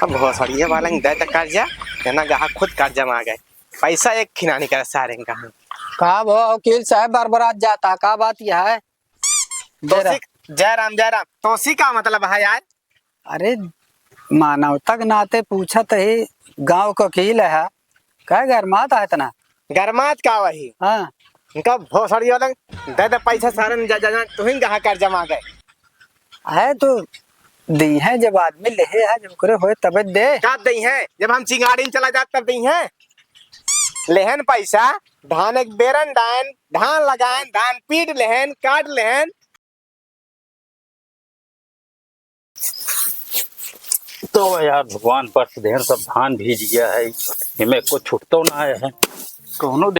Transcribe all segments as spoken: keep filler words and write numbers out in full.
अब भोसड़िया वाला दे त कर्जा, जना गाहक खुद कर्जा मा आ गए। पैसा एक खिना निकल सारे कहाँ। का भो वकील साहब बरबरात जाता, का बात यह है? दे रहा। तोसी, जय राम, जय राम। तोसी का मतलब है यार? अरे, मानवता के नाते पूछत ही, गाँव के वकील है, का गरमात है इतना? गरमात का वही? हाँ। इनका भोसड़िया वाला दे दे पैसा सारन, जा, जा, जा, तुहिन कहाँ कर्जा मा गए। है तो दी है, जब आदमी लेहे है, जब ओकरे होए तबे दे। कब दी है? जब हम चिंगारी में चला जात तब दी है। लेहन पैसा, धान एक बेरन डायन, धान लगायन, धान पीट लेहन, काट लेहन। तो यार भगवान बरस देहन, सब धान भीज गया है, इमे कुछ छुटतो ना है, कौनो दे-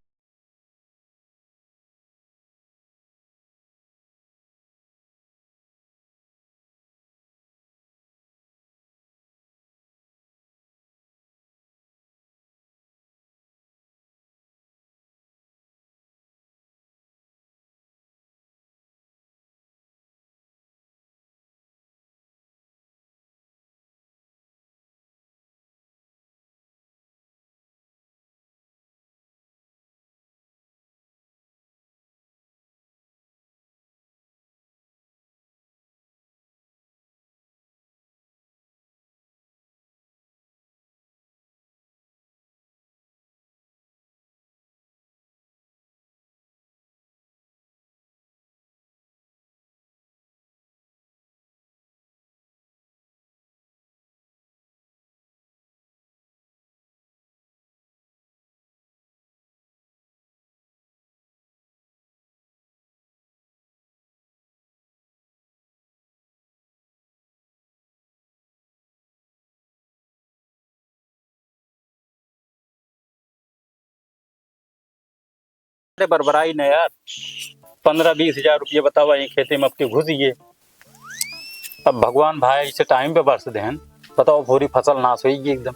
अरे बरबराई न यार, पन्द्रह बीस हजार रुपया बतावा, ये खेते में अब के घुस गए। अब भगवान भाई इसे टाइम पे बरस देहन, बताओ पूरी फसल नाश होइगी एकदम।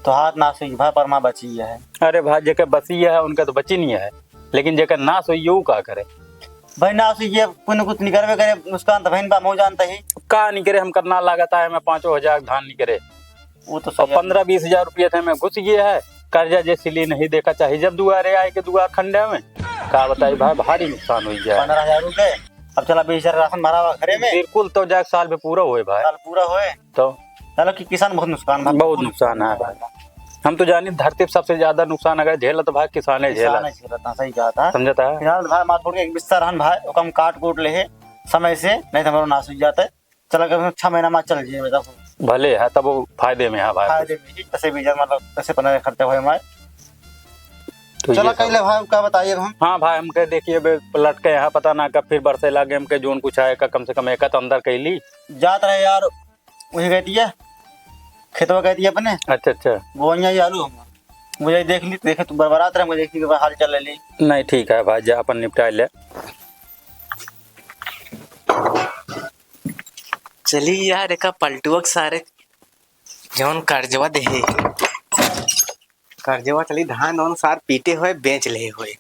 तो हाथ नाश होइगी भाई, पर माँ बची है। अरे भाई जेके बसी है उनका तो बची नहीं है, लेकिन जेके नाश होइगी वो का करे? भाई नाश होइगी, कुछ न कुछ निकरबे करे, नुकसान तो भाई बा, मऊ जानता ही। का निकरे, हम करना लागत है, मैं पाँचों हजार धान निकरे। वो तो और सही है। पन्द्रह बीस हजार रुपया थे में घुस गए है, कर्जा जैसे लिए नहीं देखा चाहे, जब दुआरे आए के दुआर खंडे में, का बताई भाई, भारी नुकसान हो गया है। पन्द्रह हजार रुपये, अब चला बीस हजार राशन भरा हुआ घरे में। बिल्कुल, तो जाए साल भी पूरा होए भाई। साल पूरा होए। तो चलो कि किसान बहुत नुकसान भाई, बहुत नुकसान है भाई। हम तो जानी धरती पे सबसे ज्यादा नुकसान अगर झेला तो भाई किसाने झेला। किसाने झेला था, सही कहा था। समझता है? फिलहाल भाई मार छोड़ के एक बिस्सा रहन भाई, ओकम काट कूट ले है समय से, नहीं तो हमारा नाश हो जाता है। चला गए, छह महीना में चल जाए, बताओ। भले है, तब वो फायदे में है भाई। फायदे में ही, ऐसे भी जब मतलब ऐसे पन्द्रह खर्चा हुए हमारे। तो चला ये सब। कह ले भाई, का बताइए हम? हाँ भाई, हम कह देखिए, बे लटके यहाँ, पता ना कब फिर बरसे लागे, हमके जोन कुछ आए का, कम से कम एक तो अंदर कह ली। जात रहे यार, वही कहती है, खेतवा कहती है अपने। अच्छा, अच्छा। वो वहीं आई आलू हम। मुझे देख ली, तो देखे तू बरबरात रहे, मुझे देखी के हाल चाल ले ली। नहीं, ठीक है भाई, जा अपन निपटाए ले। चली यार, एका पलटुआ के सारे जौन कर्जवा देहे, कर्जवा चली धान वान सार पीटे होए, बेच लेहे होए।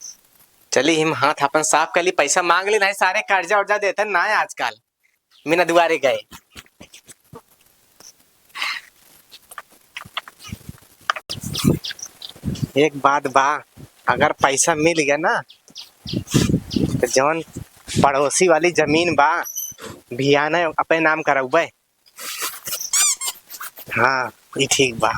चली हम हाथ अपन साफ कर ली, पैसा मांग ली, नहीं सारे कर्जा उर्जा देते ना आजकल। मीना दुआरे गए। एक बात बा, अगर पैसा मिल गया ना, तो जौन पड़ोसी वाली जमीन बा, भियाने अपने नाम करउबे। हाँ, ई ठीक बा।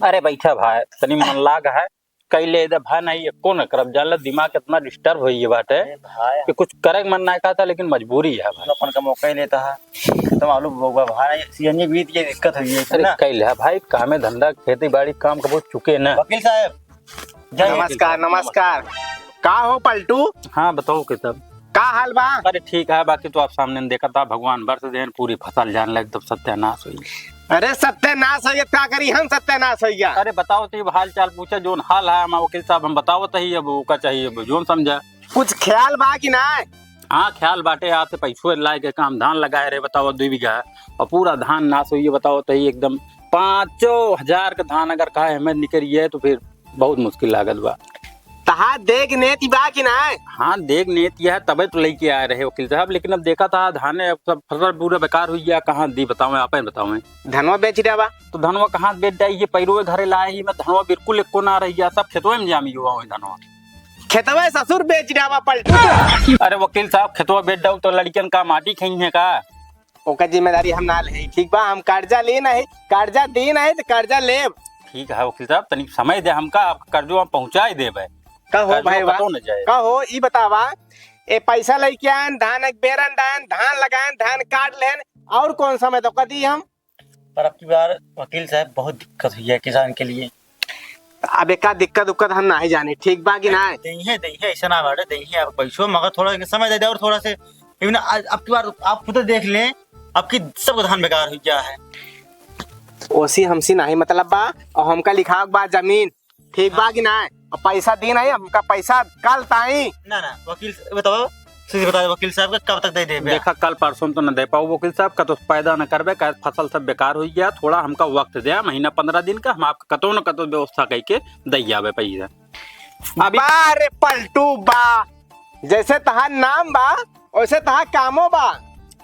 अरे बैठा भाई, तनी मन लाग है, कई ले दे भाई, नहीं एको न करब, जान ले दिमाग इतना डिस्टर्ब होइए बाटे अरे भाई। कि कुछ करे के मन ना कहता, लेकिन मजबूरी है भाई। अपन का मौका ही लेता है, तो मालूम होगा भाई, सीएनजी बीत के दिक्कत हुई है अरे ना। कई ले भाई, कामे धंधा, खेती बाड़ी, काम कबो चुके ना। वकील साहब, जय हिंद। नमस्कार, नमस्कार। का हो पलटू? हाँ, बताओ के सब। का हाल बा? अरे ठीक है, बाकी तो आप सामने देखा था, भगवान बरस देन, पूरी फसल जान ले एकदम सत्यानाश हुई। अरे सत्यानाश हो गया, का करी हम सत्यानाश हो गया? अरे बताओ तो, ये हाल चाल पूछा, जोन हाल है, हम वकील साहब हम बतावत ही, अब ओका चाहिए, अब जोन समझा। कुछ ख्याल बा कि ना? हाँ, ख्याल बाटे, आज से पैसो लाए के काम धान लगाए रहे, बताओ, दो बीघा, और पूरा धान नाश हुई, बताओ तो ही एकदम पाँचों हजार का धान अगर कहा हमें निकली है तो फिर बहुत मुश्किल लागत बा। त हाँ, देख नेत बा कि नाहीं? हाँ, देख नेत यह तबे तो लइके आए रहे वकील साहब, लेकिन अब देखा था धान है, अब सब फसल पूरा बेकार हुई गया, कहाँ दी बतावें, आपे बतावें। धनवा बेच डावा। तो धनवा कहाँ बेच डाई, ये पैरों घरे लाए ही मैं, धनवा बिल्कुल एको ना रही गया, सब खेतवे में जामी हुआ है धनवा। खेतवा ससुर बेच डावा पलटू। अरे वकील साहब, खेतवा बेच डाऊ तो लड़कियन का माटी खाई है का? ओकर जिम्मेदारी हम ना लेई, ठीक बा? हम कर्जा ली नहीं, कर्जा दी नहीं तो कर्जा लेब। ठीक है वकील साहब, तनिक समय दे हमका, आपका कर्जो हम पहुँचाई देबे। कहो कर्जो भाई बा, कतौ न जाए। कहो, ई बतावा, ए पैसा लइके आएन, धान एक बेरन दाएन, धान लगाएन, धान काट लेन, और कौन समय तो कदी हम? पर अब की बार वकील साहब बहुत दिक्कत हुई है किसान के लिए। अब एका दिक्कत उक्कत हम नाहीं जानी, ठीक बा कि नाहीं? देइहे, देइहे, ऐसा ना बाटे, देइहे आप पैसो, मगर थोड़ा इनके समय दे दे और थोड़ा से, even आज, अब की बार आप खुद देख लें, आपकी सब धान बेकार हुई गया है। ओसी हमसी नाहीं मतलब बा, और हमका लिखावक बा जमीन, ठीक बा कि नाहीं? और पैसा दी नाहीं, हमका पैसा कल ताई। ना, ना, वकील से बताओ, सीधे बताओ वकील साहब का कब तक दे देबे? देखा, कल परसों तो न दे पाऊ वकील साहब, का तो पैदा न करबे, का फसल सब बेकार हुई गया, थोड़ा हमका वक्त दे, महीना पन्द्रह दिन का, हम आपका कतो न कतो व्यवस्था कइके दे जाबे पैसा। अभी बा रे पलटू बा, जैसे तहार नाम बा, वैसे तहार कामो बा,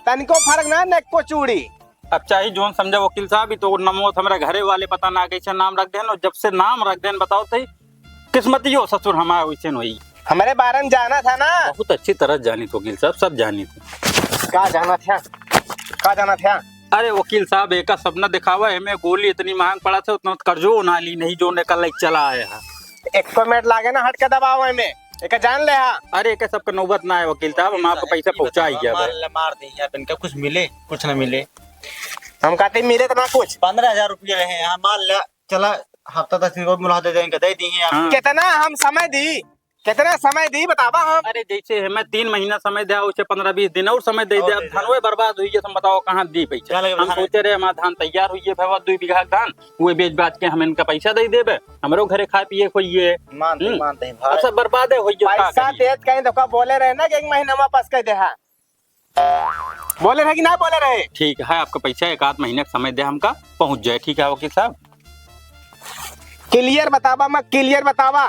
तनिको फर्क ना, नेको चूड़ी। अब चाहे जोन समझा वकील साहब, ई तो नमो हमरा घरे वाले पता ना कैसे नाम रख देन, और जब से नाम रख देन बताओ तो किस्मतियो ससुर हमार वैसे नहीं। हमरे बारे में जाना था ना? बहुत अच्छी तरह जानी तो वकील साहब, सब जानी थी। का जाना था? का जाना था? अरे वकील साहब, एका सपना दिखावा, एमे गोली इतनी महंग पड़ा था, उतना कर्जो ना ली नहीं, जो ने कल चला आया है। एक मिनट लागे ना, हट के दबाओ एमे, एका जान ले हा। अरे एका सबका नौबत ना है वकील साहब, हम आपका पैसा पहुंचा ही गया मार, मार दी यार, इनका कुछ मिले, कुछ ना मिले। हम कहते मिले तो ना कुछ। पन्द्रह हजार रुपया रहे, हाँ, मान ले, चला, हफ्ता दस दिन को मुलाकात दे देंगे, दे दी हैं आप। हाँ। कितना हम समय दी, कितना समय दी बतावा हम। अरे जैसे हमें तीन महीना समय दिया, उसे पन्द्रह बीस दिन और समय दे और दे दे दे। धनवे बर्बाद हुई है, तुम बताओ कहाँ दी पैसा? क्या लगे हम धान? सोचे रहे हमारा धान तैयार हुई है, भैया दुई बीघा धान, वो बेच बाच के हम इनका पैसा दे देबे, हमरो घरे खाए पिए को ये। मानते, हम्म। मानते हैं भाई। अब सब बर्बाद है, हुई है, का पैसा करिए? देत कहीं तो का बोले रहे ना कि एक महीना वापस कर दे, हाँ। बोले रहे कि ना बोले रहे? ठीक है, आपका पैसा एक आध महीने का समय दे हमका, पहुँच जाए। ठीक है वकील साहब? Clear बतावा, मैं clear बतावा।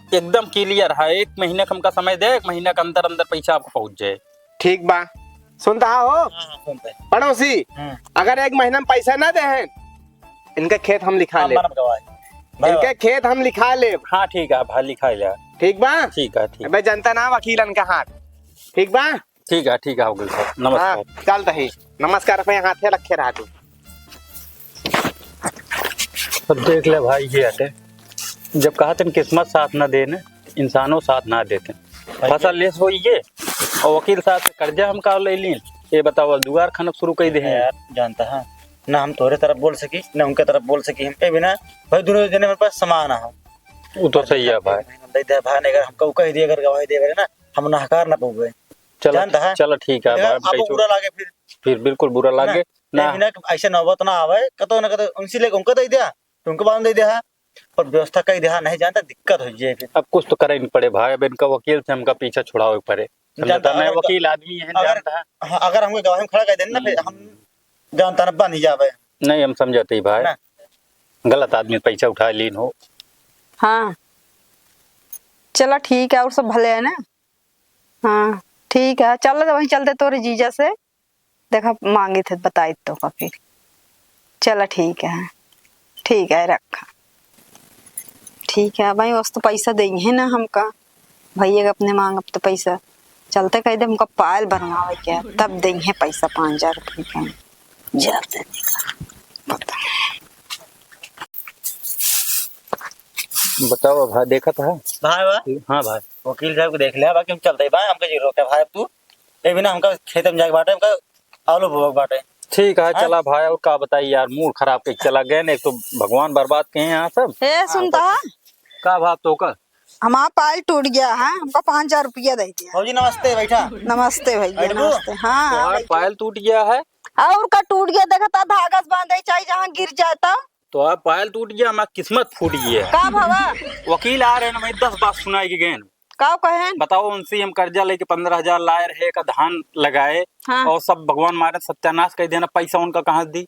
एकदम clear है, एक महीने का हमका समय दे, एक महीने के अंदर अंदर पैसा आपको पहुँच जाए। ठीक बा, सुनता हो? हाँ, हाँ, सुनते हैं। पड़ोसी, हाँ। अगर एक महीना में पैसा ना दे हैं, इनके खेत हम लिखा हाँ, लेब। मानब गवाही। भाई इनके वाह। खेत हम लिखा लेब। हाँ, ठीक है, भाई लिखा ले। ठीक बा? ठीक है, ठीक। अबे जनता ना वकीलन का हाथ। ठीक बा? ठीक है, ठीक है, हो गइल साहब। नमस्कार। हाँ, चल तही। नमस्कार, अपने हाथे रखे रहा तू। अब देख ले भाई, ये हटे। जब कहा तन किस्मत साथ ना दे ने, इंसानों साथ ना देते। भाई फसल ये लेस होई ये, और वकील साहब से कर्जा हम का ले लीन। ये बताओ, अब दुआर खनक शुरू कर दे हैं। यार, जानता है, ना हम तोरे तरफ बोल सकी, ना उनके तरफ बोल सकी। हम ए बिना, भाई, दोनों जने मेरे पास समान है। वो तो सही है भाई। दे दे भाई, नहीं अगर हमका उ कह दिए, अगर गवाही दे रहे ना, हम नहकार ना पावे। चलो, जानता है? चलो ठीक है देखा, भाई, हम आपको कैसे बुरा लागे फिर। फिर बिल्कुल बुरा है ना? लागे। ना। लेकिन ना, ऐसे नौबत ना आवे, कतो ना कतो उनसे ले, उनको दे दिया, तो उनको बाद में दे दिया है। पर व्यवस्था कई दिया नहीं जानता, दिक्कत हो जाए फिर। अब कुछ तो करे नहीं पड़े भाई, अब इनका वकील से हमका पीछा छुड़ावे पड़े। समझता जानता, नहीं, अगर वकील आदमी है, अगर, जानता है। हाँ, अगर हमको गवाही में खड़ा कर देना, फिर हम्म। हम जानता ना बन ही जावे। नहीं, हम समझते ही भाई। ना। गलत आदमी पैसा उठा लीन हो। हाँ। चला ठीक है, और सब भले है ना? हाँ, ठीक है, चल तो वहीं चलते तोरे जीजा से, देखा मांगी थे बताई तो का फिर। चला ठीक है, ठीक है, रखा। ठीक है भाई, बस तो पैसा देइहे ना हमका, भैया के अपने मांगब तो पैसा। चलते कह दे हमका पायल बनवावे के, तब देइहे पैसा पाँच हजार रुपये का। जब देने का पता। बताओ भाई, देखत है? भाई बा? हाँ भाई। वकील साहब को देख लिया, बाकी हम चलते ही भाई, हमका जी रोके भाई अब तू। ए बिना हमका खेत में जाके बाटे, हमका आलू बोवक बाटे। ठीक है, हाँ? चला भाई, और का बताई यार, मूड खराब के चला गए, एक तो भगवान बर्बाद के हैं यहाँ सब। ए, सुनता हाँ, है? का भाव तो का? हमारा पायल टूट गया है, हमका पाँच हजार रुपया दे दिया। भौजी नमस्ते, बैठा। नमस्ते भैया, बैठबू? नमस्ते। हाँ, हाँ, तोहार बैठो। पायल टूट गया है? और का टूट गया, देखा था धागा से बांधे, चाहे जहाँ गिर जाए तो। तोहार पायल टूट गया, हमार किस्मत फूट गया। का भवा? वकील आ रहे हैं, मैं दस बात सुनाए के गए हैं। का कहेन? बताओ, उनसे हम कर्जा लेके पन्द्रह हजार लाए रहे, का धान लगाए हाँ। और सब भगवान मारे सत्यानाश कर देना, पैसा उनका कहाँ दी?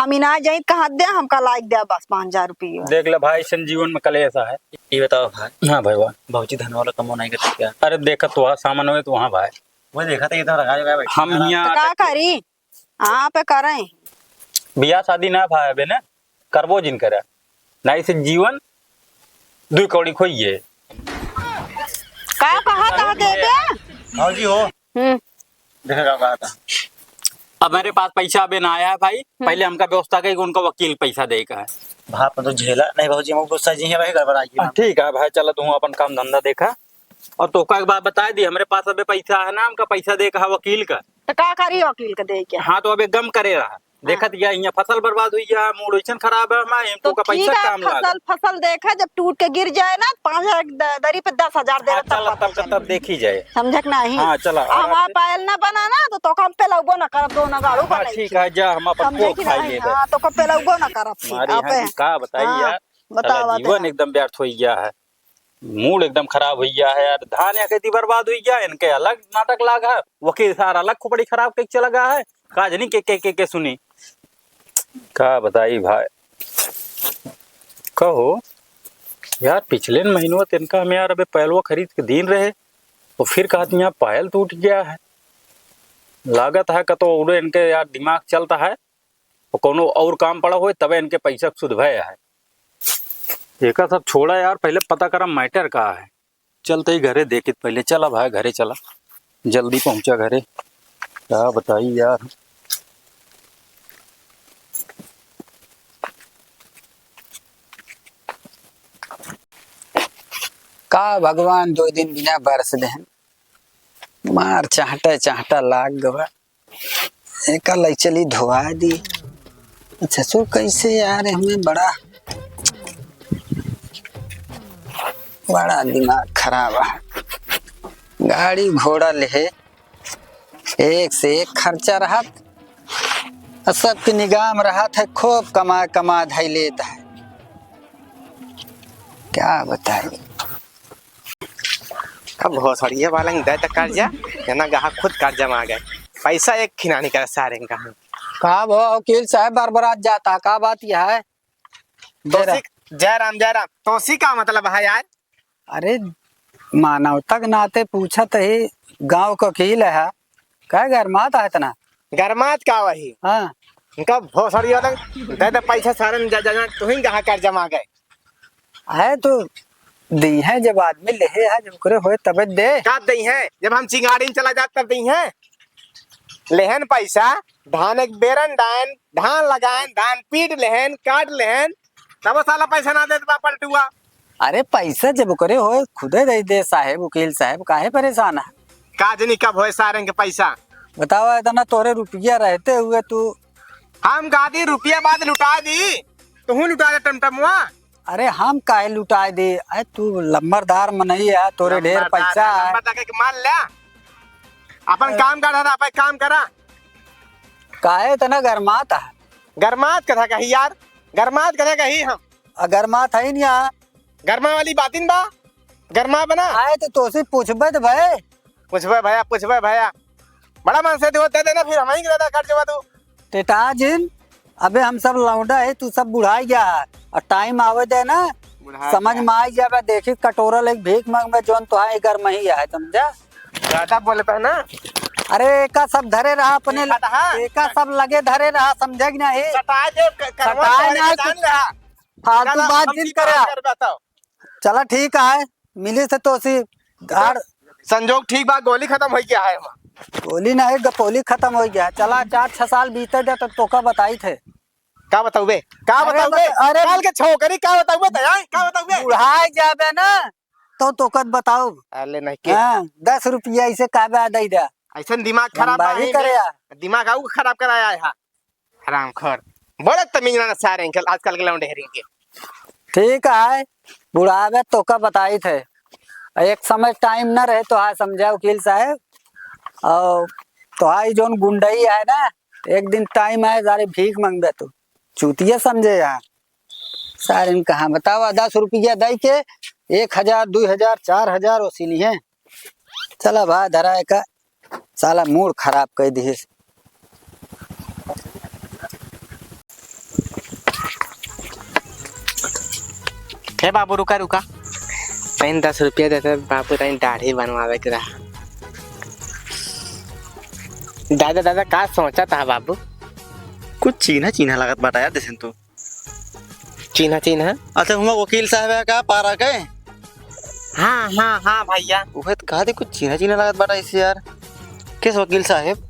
हम इना जाइत कहाँ दे, हमका लाइक दे बस पाँच हजार रुपया। देख ले भाई, संजीवन में कलेश है। ये बताओ भाई। हाँ भाई, वाह। भौजी धन वाला कमो नहीं करती क्या? अरे देखा तो वहाँ सामान हुए तो वहाँ भाई। वो देखा था, ये तो रखा है भाई। हम यहाँ तो का करी? हाँ, पे करें। बियाह शादी ना भाई अबे ने, करबो जिन करे। नहीं से जीवन दुई कौड़ी खोइए। का कहा था दे दे? भौजी हो। हम्म। देखा का कहा था। अब मेरे पास पैसा अबे ना आया है भाई, हम्म। पहले हमका व्यवस्था करी कि उनका वकील पैसा दे का है। भाई, अपन तो झेला नहीं भौजी, हम गुस्सा जी है भाई, गड़बड़ा गई। हाँ, ठीक है भाई, चला तू अपन काम धंधा देखा। और तोका एक बात बताई दी, हमरे पास अबे पैसा है ना, हमका पैसा दे कहा वकील का। तो का करी वकील का दे के? हाँ, तो अबे गम करे रहा। हाँ। देखत या, यहाँ फसल बर्बाद हुई है, मूड वैसन खराब है, हम तो तोका ठीक पैसा है, काम लाग। फसल, फसल देखे, जब टूट के गिर जाए ना, पाँच हजार द-, दरी पे दस हजार दे हाँ, रहा, तब चला, पता तब, चले। तब देखी जाए। समझे कि नहीं? हाँ, चला। अब हमारा पायल ना बना ना, तो तोका हम पेलउबो ना करब, दो ना गाड़ू हाँ, बनाई ठीक थी। है, जा, हम अपन समझे कोख कि खाई नहीं? लेबे। हाँ, तोका पेलउबो ना करब थी। हमारे यहाँ आपे। की का बताई हाँ, यार, बताओ, साला जीवन बताओ। एकदम व्यर्थ हो गया है। मूड एकदम खराब होइ गया है यार। धान या खेती बर्बाद होइ गया, इनके अलग नाटक लाग है, वकील सार अलग खोपड़ी खराब कइ चला गया है। का जनी के, के, के, के सुनी। का बताई भाई, कहो यार, पिछले महीनों तिनका हम यार अबे पैलवा खरीद के दीन रहे, तो फिर कहत यहाँ पायल टूट गया है। लागत है कतो औरे इनके यार दिमाग चलता है, और कौनो और काम पड़ा होए तबे इनके पैसा सुध भय है। एका सब छोड़ा यार, पहले पता करा matter का है। चलते ही घरे देखित पहले, चला भाई घरे चला, जल्दी पहुंचा घरे। का बताई यार। का भगवान दो दिन बिना बरस देहन, मार चाहटा चाहटा लाग गवा। एका लई चली धोआ दी। ससुर कैसे यार, हमें बड़ा, बड़ा दिमाग खराब है। गाड़ी घोड़ा लेहे, एक से एक खर्चा रहत, और सबके निगाह में रहत है, खूब कमा कमा धई लेत है। क्या बताई। अब भोसड़िया वाला दे त कर्जा, जना गहा खुद कर्जा में आ गए। पैसा एक खिनानी करे सारे कहाँ। का भो वकील साहब बरबरात जाता, का बात यह है? जय राम। तोसी, जय राम, जय राम। तोसी का मतलब है यार? अरे मानवता के नाते पूछत ही, गाँव का वकील है, का गरमात है इतना? गरमात का वही? हाँ। इनका भोसड़िया वाला दे दे पैसा सारे न जा, जा, जा, तू ही गहा कर्जा में आ गए। है तो दी है, जब आदमी लेहे है, जब ओकरे होए तबे दे। का दी है? जब हम चिंगारी में चला जात तब दी है। लेहन पैसा, धान एक बेरन डायन, धान लगायन, धान पीट लेहन, काट लेहन, तब साला पैसा ना देत बा पलटुआ। अरे पैसा जब ओकरे होए खुदे दे दे साहेब, वकील साहेब, काहे परेशान है? का जनी कब होए सारन के पैसा? बतावा, इतना तोरे रुपया रहते हुए तू। हम गादी रुपया बाद लुटा दी, तू लुटा दे टमटमवा। अरे हम काहे लुटाए दे? अरे तू लम्बरदार मनई है, तोरे ढेर लम्बरदार पैसा है, है। लम्बर लगे के मार ले। अपन अरे। काम करा, अपन काम करा। काहे इतना गरमात है? गरमात कथा कही यार, गरमात कथा कही हम। आ, गरमात है नहीं यहाँ। गरमा वाली बातिन बा, गरमा बना। आए तो तोसे पूछबे तो भाई। पूछबे भैया, पूछबे भैया। बड़ा मन से दे, दे देना, फिर हम ही के दादा कट जवा तू। टेटा जिन, अबे हम सब लौंडा है, तू सब बुढ़ाई गया है। और टाइम आवे दे ना, बुढ़ाई समझ गया। में आई जाबे, देखी कटोरा लेके भीख मांगबे, जौन तो है घर में ही है, समझा? ज्यादा बोलता है ना। अरे एका सब धरे रहा अपने, देखा था, हाँ। एका सब लगे धरे रहा, समझे कि नहीं? सटाए दे, क-, करवा सटाए दे, ना, जान तू रहा। फालतू चला, बात हम जिन ठीक करे। बात करबे तो। चला ठीक है, मिली से तोसी। आर संजोग ठीक बा, गोली खत्म हो गया है हमार। गोली नहीं, गपोली खत्म हो गया। चला चार छह साल बीते दे तो तोका बताई थे। का बताऊबे? का अरे बताऊबे? बता-, अरे काल के छोकरी का बताऊबे त, आय? का बताऊबे? बुढ़ाए जाबे ना, तो तोकत बताऊ। अरे नहीं के? हाँ, दस रुपया ऐसे काबे दे दे। ऐसन दिमाग खराब बा बमबारी ही करे में। आ। दिमाग आऊ खराब कराया है। हरामखोर। बड़ा तमीज ना सारे आजकल के लौंडे हरी के। ठीक है, बुढ़ावे तोका बताई थे। एक समय टाइम न रहे तो है समझा वकील साहब। और तो है जौन गुंडई है ना, एक दिन टाइम आए, सारे भीख मांगबे तू। चूतिया समझे यार। सारे ने कहा, बतावा, दस रुपया दे के एक हजार, दो हजार, चार हजार वसूली है। चला भाई, धरा एका, साला मूड खराब कर दिहिस। हे बाबू, रुका, रुका। तनी दस रुपया देते बाबू, तनी दाढ़ी बनवावे के रहा। दादा, दादा, का सोचत हा बाबू? कुछ चीन्हा चीन्हा लागत बाटा यार, जैसे तू। चीन्हा चीन्हा? अच्छा, हुआ वकील साहब है का पारा के? हाँ, हाँ, हाँ भैया। उहे तो कहा थे, कुछ चीन्हा चीन्हा लागत बाटा इसे यार। किस वकील साहब?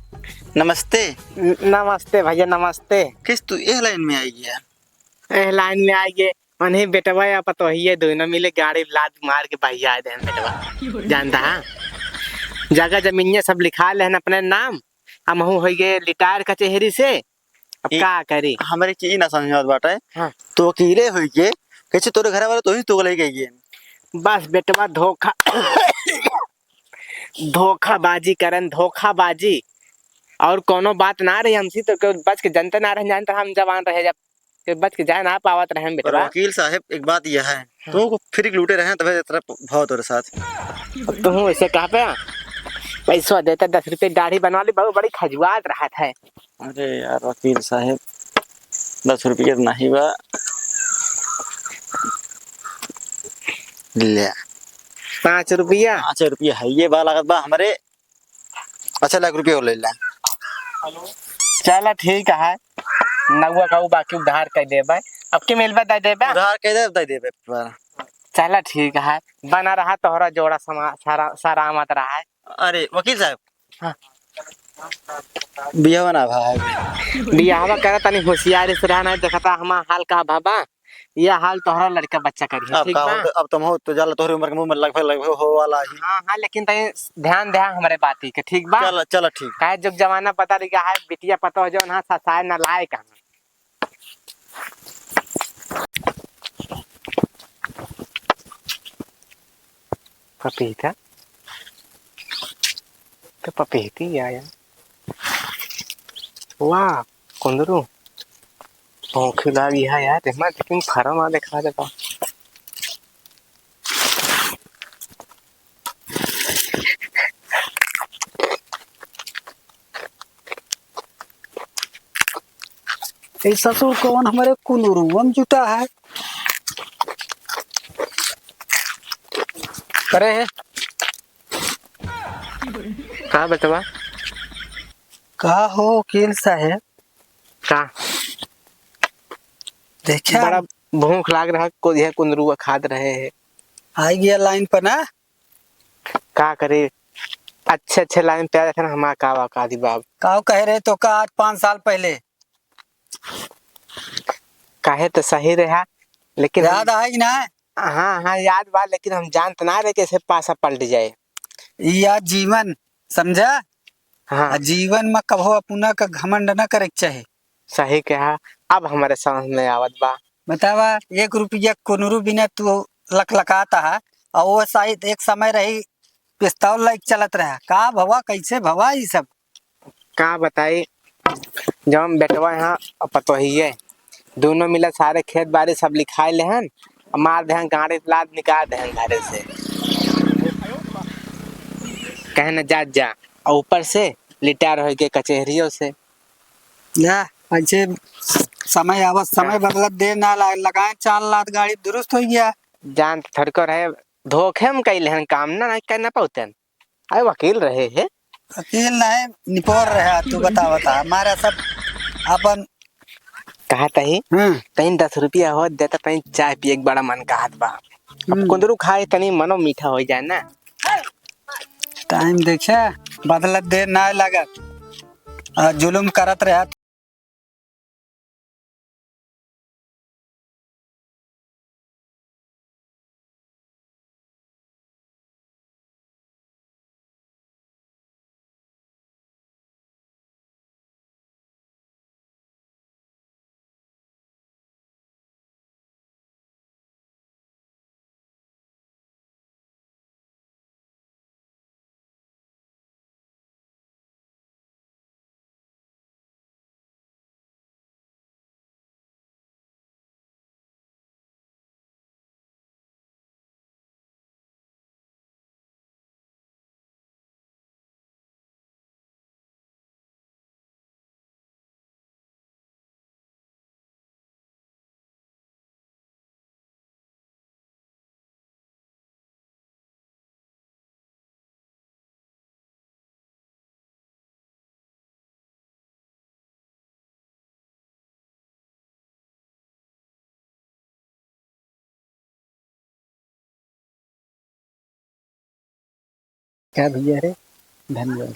नमस्ते। न-, नमस्ते भैया, नमस्ते। किस तू एह लाइन में आई है? एह लाइन में आई है। उन्हीं बेटवा या पतोहिए दोनों मिले गाड़ी लात मार के बहिया दे बेटवा। जानता है? जगह जमीनिया सब लिखा लेहन अपने नाम। हमहू होइ गए रिटायर कचेहरी से। अब ई का करी? हमरे चीज ना समझ में आवत बाटे। हाँ। तो वकीले होई के, कैसे तोरे घर वाले तो ही तो लेके गए। बस बेटवा धोखा, धोखाबाजी करन, धोखाबाजी। और कोनो बात ना रही हमसे तो क्यों बच के जनते ना रहे, जानते हम जवान रहे जब, फिर बच के जाए ना पावत रहे हम पर बेटवा। वकील साहब, एक बात यह है, हाँ। तुमको फ्री के लूटे रहे, तबे इतना भाव तोरे साथ। अब तुम ऐसे कहा पे पैसा देता, दस रुपये दाढ़ी बनवा ली, बहुत बड़ी खजुआत रहत है। अरे यार वकील साहब, दस रुपये तो नहीं बा। ले। पाँच रुपया? पाँच रुपया है, ये बा लागत बा हमरे। अच्छा, लाख रुपया ले ले। चला ठीक है, नौवा का उ बाकी उधार कर देबे, अब के मिलबे दे देबे। उधार कर दे, दे देबे पर। चला ठीक है, बना रहा तोहरा जोड़ा समा-, सारा, सलामत रहा है। अरे वकील साहब। हाँ। बियाह ना भा है। बियाहवा करा तनी होशियारी से रहना, देखता हमार हाल का बाबा, यह हाल तोहरा लड़का बच्चा करी है, अब ठीक का बा? हो, अब तुम हो तो जाला तोहरी उम्र के मुंह में लगभग, लगभग हो वाला ही। हाँ, हाँ, लेकिन तनी ध्यान दे हमरे बाती के, ठीक बा? चला, चला, ठीक। काहे जुग जमाना बदल गया है, बिटिया पतोह जौन है, ससाए नालायक है। पपीता? तो पपीती आया। वाह, कुंदरू। भूख लागी है यार, देखना लेकिन फरम आ देखा देता। ए ससुर कौन हमरे कुनुरुवम जुटा है? करे है। का बतवा? का हो वकील साहेब? का? देखा? बड़ा भूख लाग रहा, को यह कुंदरुआ खात रहे है। आई गया लाइन पर ना? का करे, अच्छे अच्छे लाइन पे आ जाते ना, हमारा का औकात ही बाप। काव कहे रहे तो का आज पाँच साल पहले? कहे तो सही रहा, लेकिन हम याद आए कि ना? हाँ, हाँ, याद बा, लेकिन हम जानत ना रहे कि ऐसे पासा पलट जाए। ई आज जीवन, समझा? हाँ। आ जीवन में कभो अपना का घमंड ना करे के चाहे। सही कहा, अब हमारे समझ में आवत बा। बतावा, एक रुपया कुनरू बिना तू लकलकाता है, और वो शायद एक समय रही पिस्तौल लाइक चलत रहा। का भवा, कैसे भवा ई सब? का बताई, जौन बेटवा यहाँ और पतोहिए, दोनों मिला सारे खेत बाड़ी सब लिखाए लेहन, और मार देहन गाड़ी लाद निकाल देहन घरे से। कहे न जात जा, और ऊपर से रिटायर होइके कचेहरियों से। जा, ऐसे समय आवत, समय का? बदलत देर ना ला-, लगाए चाल लात गाड़ी दुरुस्त हो गया। जान थड़कर है, धोखे में कई लेहन काम ना, ना करना पाउतन। अरे वकील रहे है। वकील नहीं, निपोर रहे, तू बता, बता, हमारा सब अपन कहा तही, हम्म। तही दस रुपया हो देता, तही चाय पिए के बड़ा मन कहत बा। अब हम्म। कुंदरू खाए तनी मनो मीठा हो जाए ना। टाइम देखे, बदलत देर ना लागत। आ, जुलुम करत रहा। का भैया रे, धन्यवाद।